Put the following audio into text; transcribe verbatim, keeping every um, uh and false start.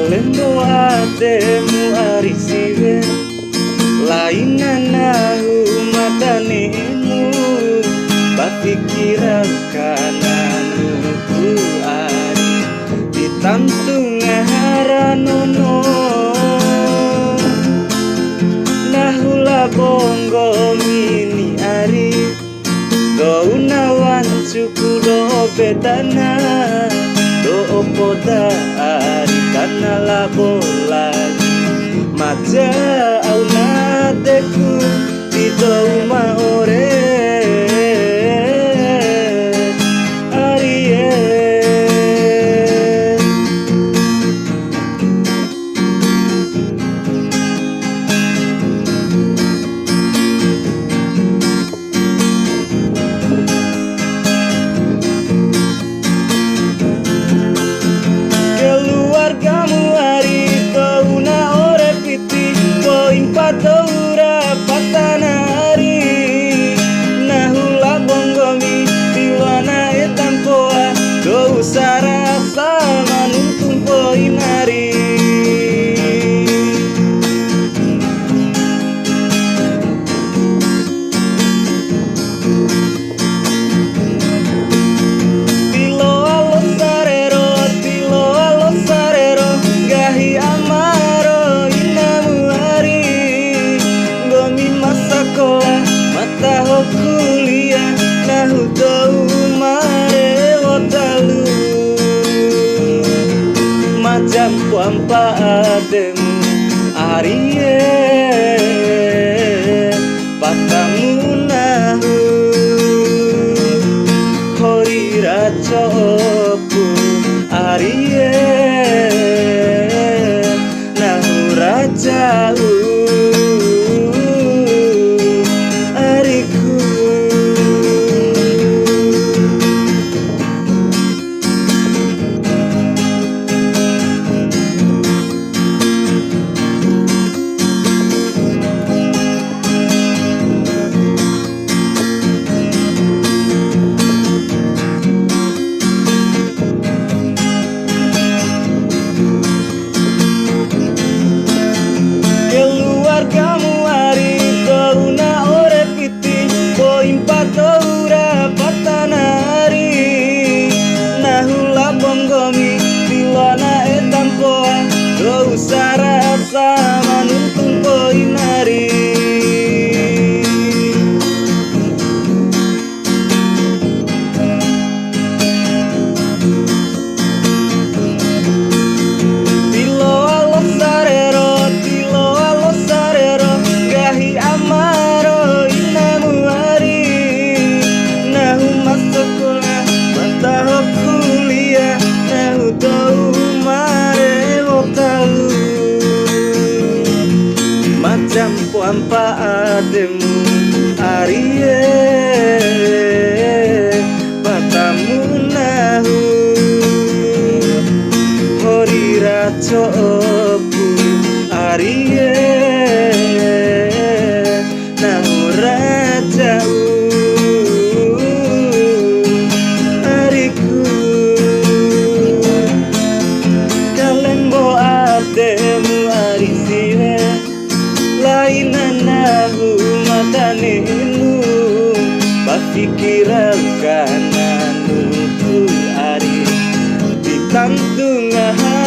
Lembo ademu ari siwe, laina nahu ma tanemu, ba fikira kananu ku ari, di tantu ngahara nono. Nahu labo nggomi ni ari, dou na wancuku do'o bedana, do'o poda ari kana labo langi. Maja au na adeku, di dou ma ore arie. Keluargamu ari, dou na ore piti, poimpa dou ra patana ari. Nahu labo nggomi, tiloana eda mpoa, dou sarasa ma nuntu mpoi mari. Tiloa losa rero, tiloa losa rero, nggahi amaro inamu ari. Nggomi ma sakola, ma taho kuliah, nahu dou ma rewo talu. Maja mpoa mpa ademu arie, patamu nahu, hori ra co'opu arie, nahu raja'u ariku. Keluargamu ari, dou na ore piti, poimpa dou ra patana ari. Nahu labo nggomi, tiloana eda mpoa, dou sarasa ma nuntu mpoi mari. Tiloa losa rero, tiloa losa rero, nggahi amaro inamu ari. Nahu ma sakola, ma taho kuliah, nahu dou ma rewo talu. Maja mpoa mpa ademu arie, patamu nahu, hori ra co'opu arie, nahu raja'u ariku. Kalembo ademu ari siwe, laina nahu ma tanemu, ba fikira kananu ku ari, di tantu ngaha